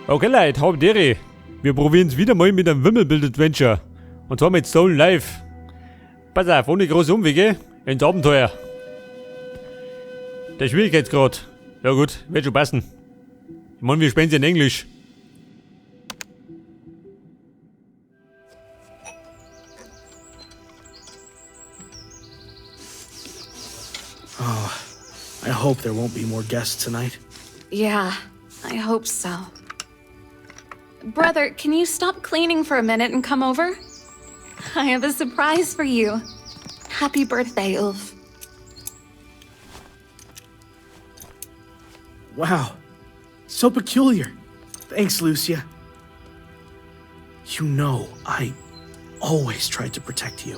Okay Leute, hab Dere. Wir probieren es wieder mal mit einem Wimmelbild-Adventure. Und zwar mit Stolen Life. Pass auf, ohne große Umwege, ins Abenteuer. Der Schwierigkeitsgrad. Ja gut, wird schon passen. Ich meine, wir spielen in Englisch. Oh, I hope there won't be more guests tonight. Yeah, I hope so. Brother, can you stop cleaning for a minute and come over? I have a surprise for you. Happy birthday, Ulf. Wow, so peculiar. Thanks, Lucia. You know, I always tried to protect you.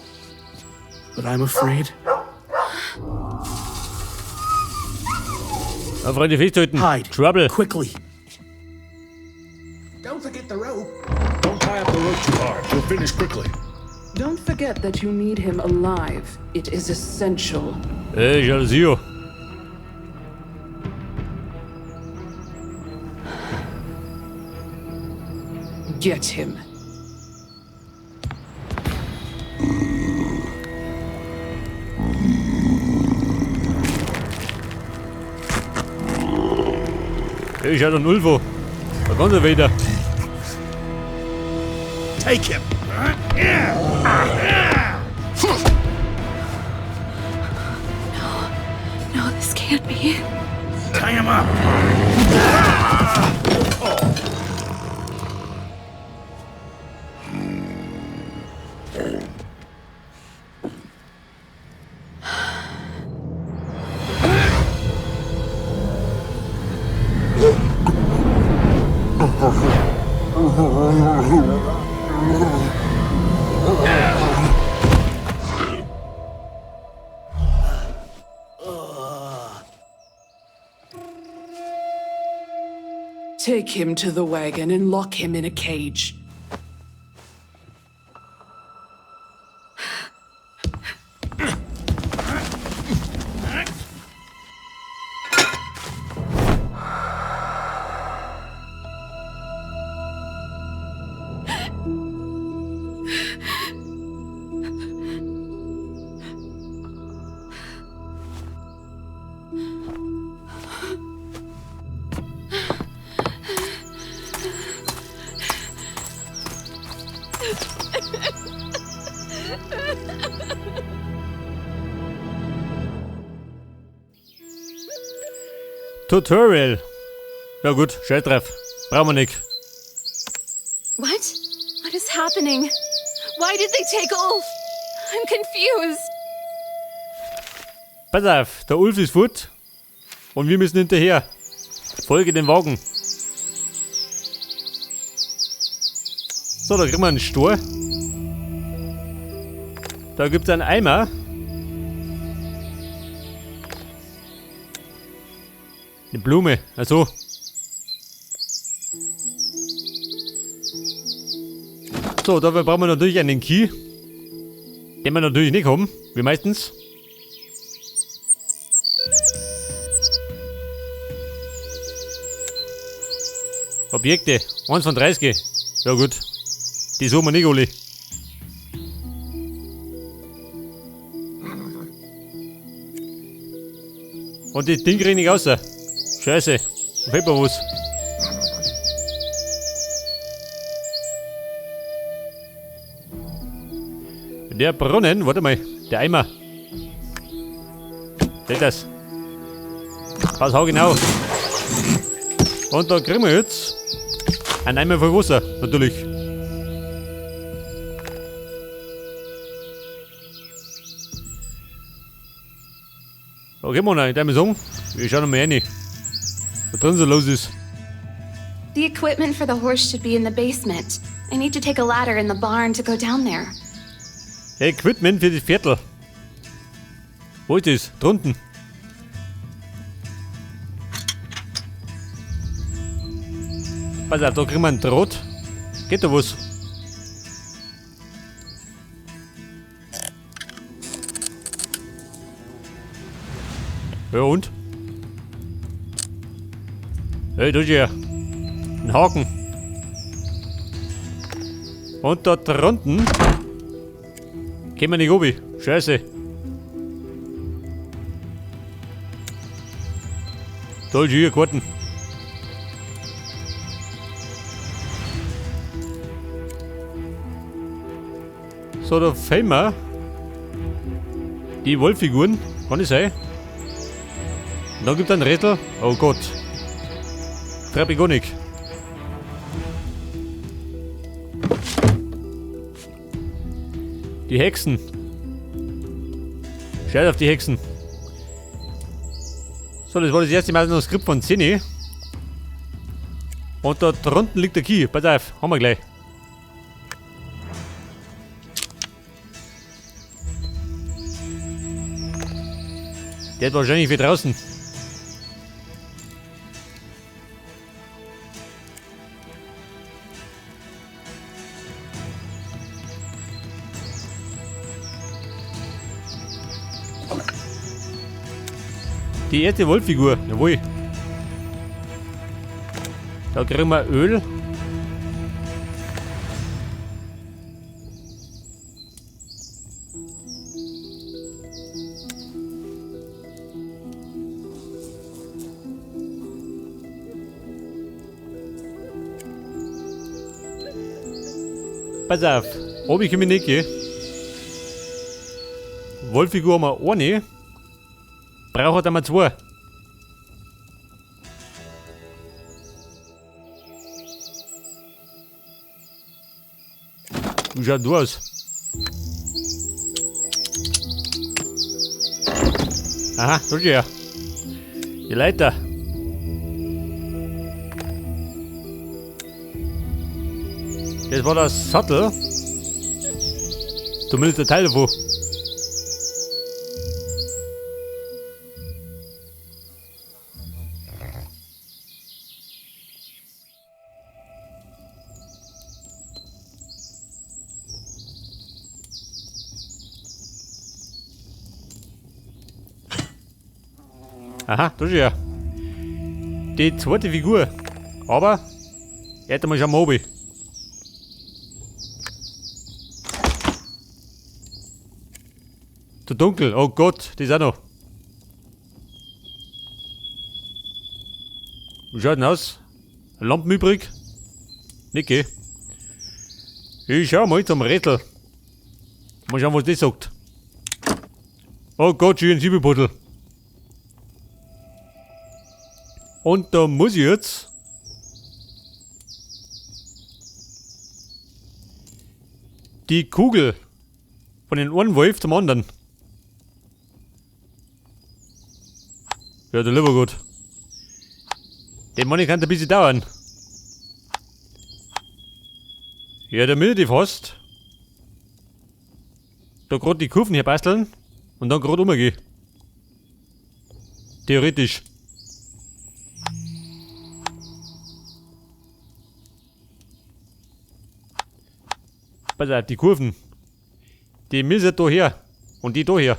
But I'm afraid. Na, Freunde, festhalten. Hide. Trouble. Quickly. Don't forget the rope. Don't tie up the rope too hard. You'll finish quickly. Don't forget that you need him alive. It is essential. Ey, Jalousie. Get him. Ey, schau den Ulfo. Da kommt er wieder. Take him. No, this can't be. Tie him up. Take him to the wagon and lock him in a cage. Tutorial. Ja gut, scheiß drauf. Brauchen wir nicht. What? What is happening? Why did they take Ulf? I'm confused. Pass auf, der Ulf ist fort. Und wir müssen hinterher. Folge dem Wagen. So, da kriegen wir einen Stor. Da gibt's einen Eimer. Eine Blume, also. So, dafür brauchen wir natürlich einen Key. Den wir natürlich nicht haben, wie meistens. Objekte, 1 von 30. Ja gut, die suchen wir nicht alle. Und das Ding krieg ich nicht raus. Scheiße, da fehlt mir was. Der Brunnen, warte mal, der Eimer. Seht das? Pass, hau genau. Und da kriegen wir jetzt einen Eimer voll Wasser, natürlich. Okay, Mona, ich darf mal sagen, wir schauen mal rein. Was drin so los ist. The equipment for the horse should be in the basement. I need to take a ladder in the barn to go down there. Equipment für das Viertel. Wo ist das? Drunten. Pass auf, da kriegen wir einen Draht. Geht da was? Ja und? Hey, da ist ja. Ein Haken. Und da drunten gehen wir nicht oben. Scheiße. Da ist hier Karten. So, da fehlen wir die Wollfiguren. Kann das sein? Und dann gibt es ein Rätsel. Oh Gott. Treib ich gar nicht. Die Hexen. Scheiß auf die Hexen. So, das war das erste Manuskript von 10. Und da drunten liegt der Key. Pass auf, haben wir gleich. Der ist wahrscheinlich wieder draußen. Die erste Wollfigur, jawohl. Da kriegen wir Öl. Pass auf, oben komme ich nicht, gell? Wollfigur haben wir eine. Braucht einmal zwei. Wie schaut du aus? Aha, da ist er. Die Leiter. Das war das Sattel. Zumindest der Teil davon. Aha, da ist ja die zweite Figur. Aber er hat mal schon mal oben. Zu dunkel, oh Gott, das ist auch noch. Wie schaut denn aus? Lampen übrig? Nicht, gell? Ich schau mal zum Rätsel. Mal schauen, was das sagt. Oh Gott, schön Siebepuddel. Und da muss ich jetzt die Kugel von den einen Wolf zum anderen. Ja, der lieber gut. Den Mann kann ein bisschen dauern. Ja, der Mitte fast. Da grad die Kurven hier basteln und dann grad umgehen. Theoretisch. Pass auf, die Kurven. Die müssen da her. Und die da her.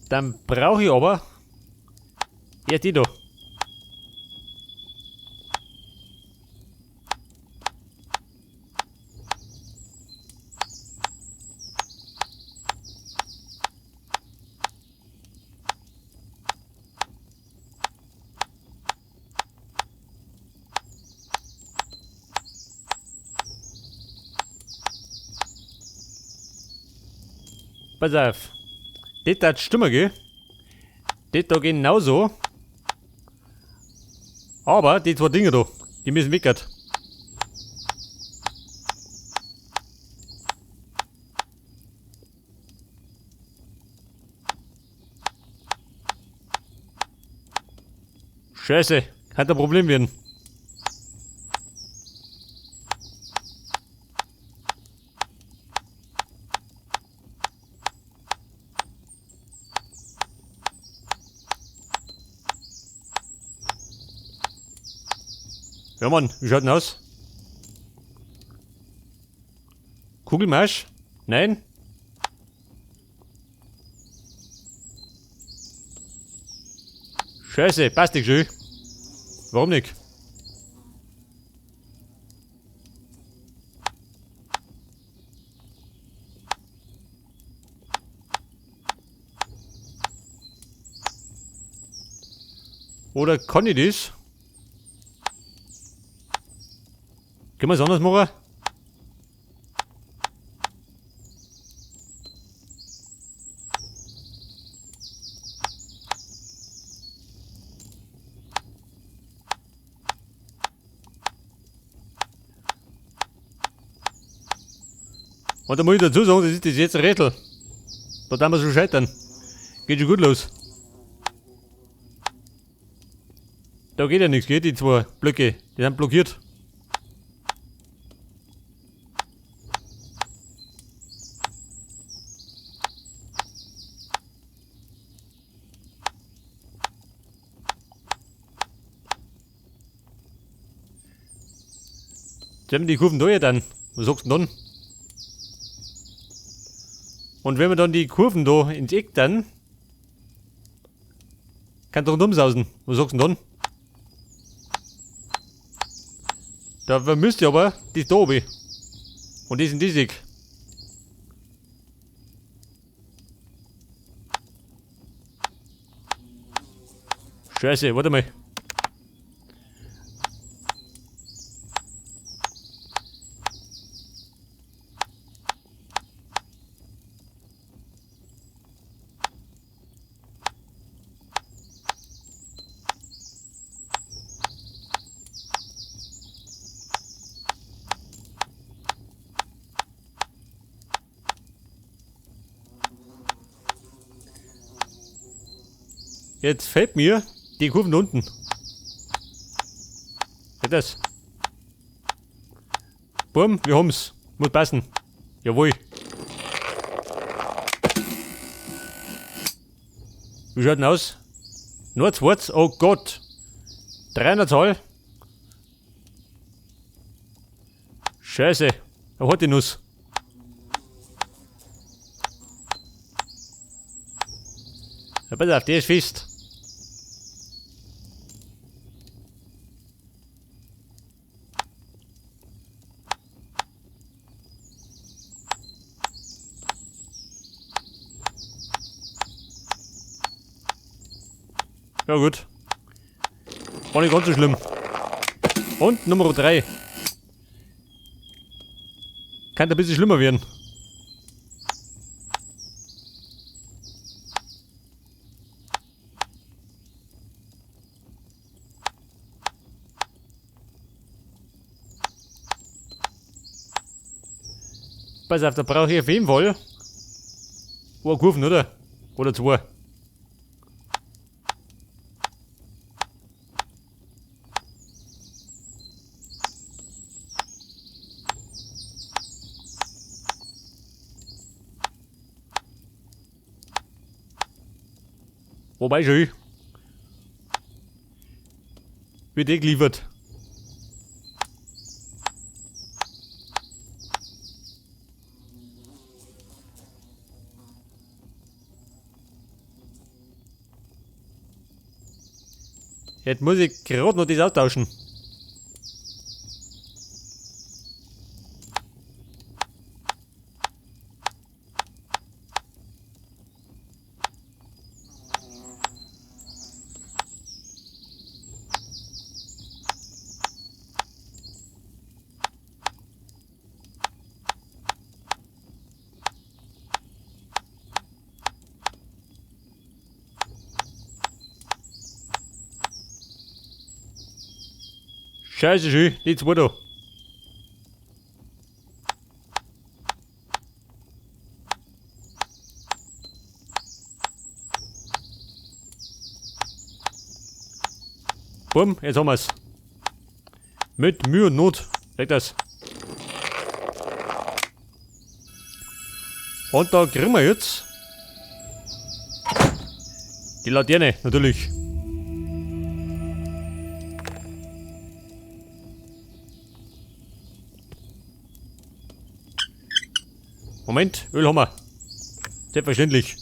Dann brauche ich aber erst die da. Pass auf. Das hat stimmen, gell? Das da genauso. Aber die zwei Dinge da, die müssen weg. Scheiße, kann ein Problem werden. Ja Mann, wie schaut denn aus? Kugelmarsch? Nein? Scheiße, passt nicht schön. Warum nicht? Oder kann ich das? Können wir es anders machen? Und da muss ich dazu sagen, das ist das jetzt ein Rätsel. Da darf man schon scheitern. Geht schon gut los. Da geht ja nichts, geht die zwei Blöcke, die sind blockiert. Die haben die Kurven da ja dann. Was sagst du denn dann? Und wenn wir dann die Kurven da ins Eck dann, kann doch rundum sausen. Was sagst du denn dann? Da vermisst ihr aber die da oben. Und die sind diesig. Scheiße, warte mal. Jetzt fällt mir die Kurven unten. Geht das? Bumm, wir haben's. Muss passen. Jawohl. Wie schaut denn aus? Nur zwei. Oh Gott. 300 Zahl. Scheiße. Er hat die Nuss. Ja, pass auf, der ist fest. Ja gut. War nicht ganz so schlimm. Und Nummer 3. Kann ein bisschen schlimmer werden. Pass auf, da brauche ich auf jeden Fall eine Kurven, oder? Oder zwei. Wobei schön. Wird eh geliefert. Jetzt muss ich gerade noch das austauschen. Scheiße, schön, die zwei da. Bumm, jetzt haben wir's. Mit Mühe und Not. Weg das. Und da kriegen wir jetzt die Laterne, natürlich. Moment, Öl haben wir. Selbstverständlich.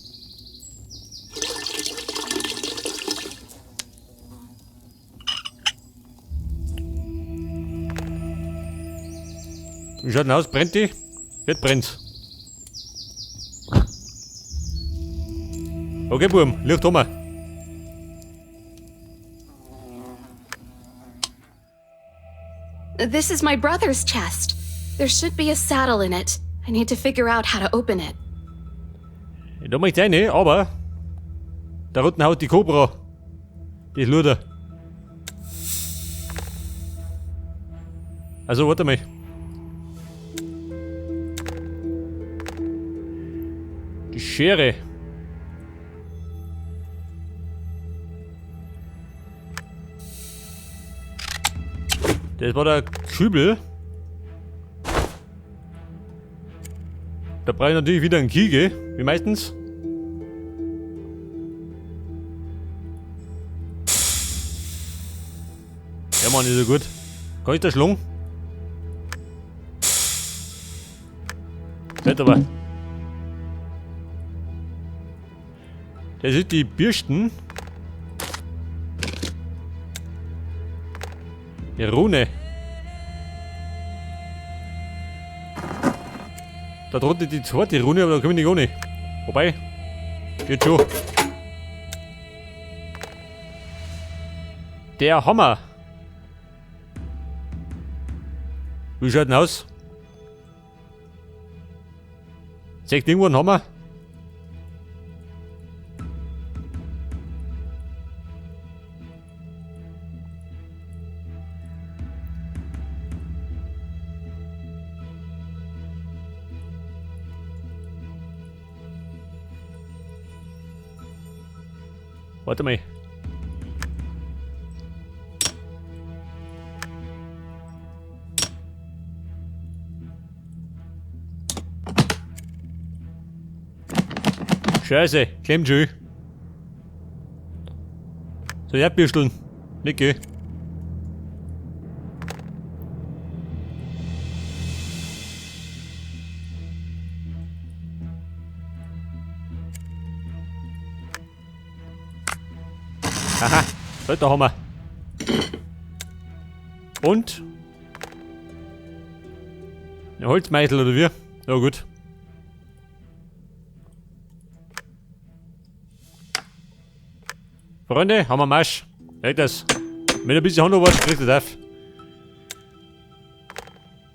Wie schaut denn aus? Brennt die? Jetzt brennt's. Okay, Burm, Licht haben wir. This is my brother's chest. There should be a saddle in it. I need to figure out how to open it. Da möchte ich rein, aber da unten haut die Cobra. Die Luder. Also, warte mal. Die Schere. Das war der Kübel. Da brauche ich natürlich wieder einen Key, gell? Wie meistens. Ja, Mann, ist ja gut. Kann ich da schlagen? Nicht aber. Das sind die Bürsten. Die Rune. Da drunter die zweite Rune, aber da komme ich nicht ohne. Wobei, geht schon. Der Hammer. Wie schaut denn aus? Zeigt irgendwo einen Hammer? Warte mal. Scheiße, klemmt schon. So, Erdbürsteln. Nicht gell? Aha, da haben wir. Und? Eine Holzmeißel oder wie? Ja gut. Freunde, haben wir Marsch. Merkt das. Mit ein bisschen Handarbeit kriegt das auf.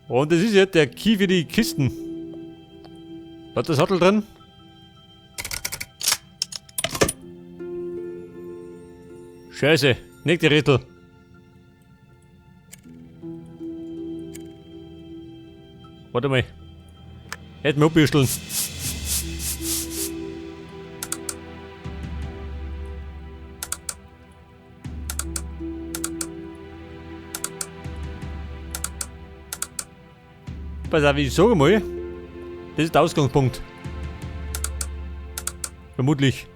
Und das ist jetzt der Key für die Kisten. Hat das Sattel drin? Scheiße, nicht die Rätsel. Warte mal. Hätten wir abbürsteln. Pass auf, ich sage mal, das ist der Ausgangspunkt. Vermutlich.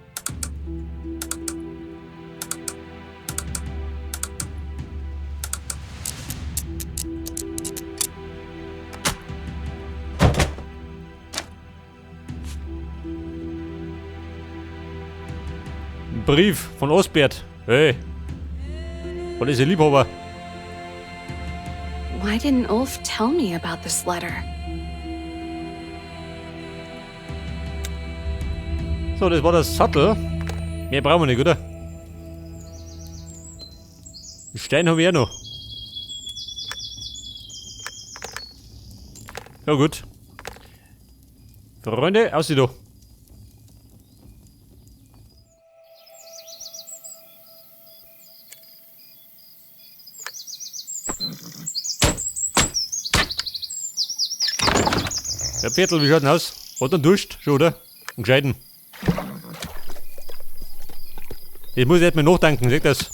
Ein Brief von Osbert. Hey. Was ist ihr Liebhaber? Why didn't Ulf tell me about this letter? So, das war das Sattel. Mehr brauchen wir nicht, oder? Einen Stein habe ich auch noch. Ja gut. Freunde, aus da. Der Viertel, wie schaut denn aus? Hat einen Durst schon, oder? Einen gescheiten. Ich muss jetzt mal nachdenken, seht das?